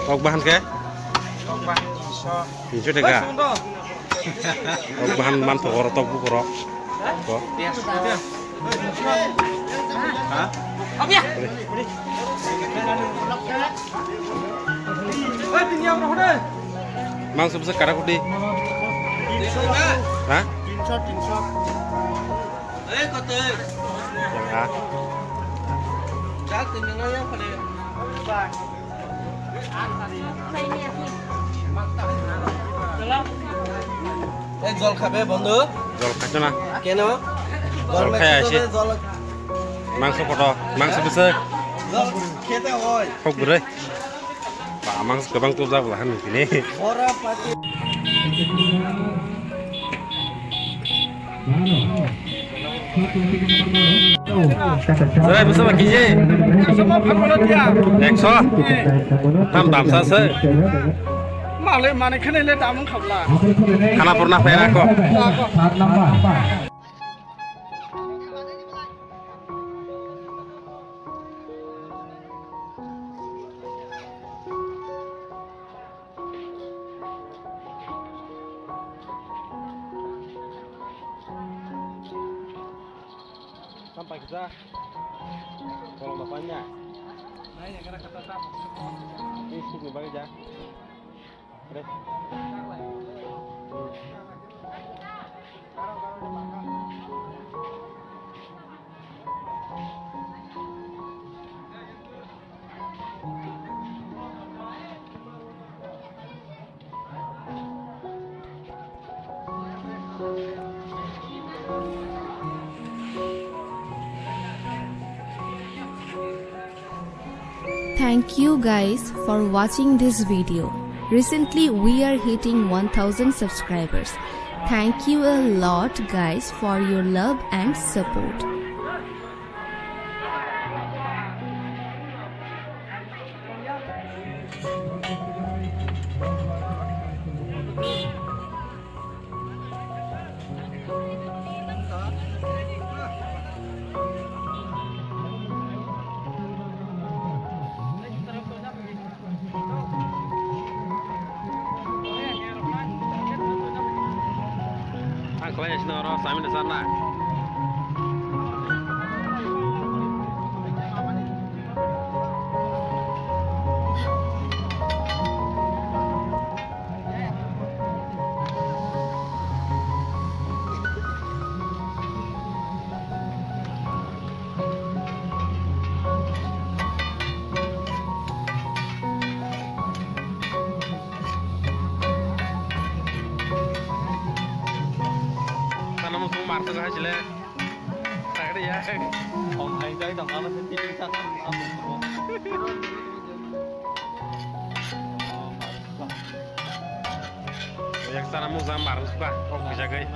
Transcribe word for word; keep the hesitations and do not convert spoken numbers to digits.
Kok bahan ke? Kok bahan tinsho. Tinsho taka. Kok bahan man pokoro tok bukoro. Ko. Ha? Mangso bwsa kara kuti. Ha? Yang ha? Ei, jol khabe, bondhu? Jol khacho na. Keno? Jol khaya se. Jol. Mangso koto, mangso bwswk. Jol khete oi. Hok bwrwi. Ba, mangso kwbang tubjak bwla hwn tini. Bora pati. Serai bwsa ba kiji. Ekso. Tam damsa se. Male mane khene le damung khabla. Khana purna phaina ko. Sampai kita. Kalau bapaknya. Ini sih bagi ya. Terus. Thank you guys for watching this video. Recently we are hitting one thousand subscribers. Thank you a lot guys for your love and support. Ang khlai sini oro sami na sana. Sana mo tung marto kahai chile. Tagri ya. Om hai jai dong, ano se tipi sa. Yak sana mo jam marto pa. Kok bisa gai.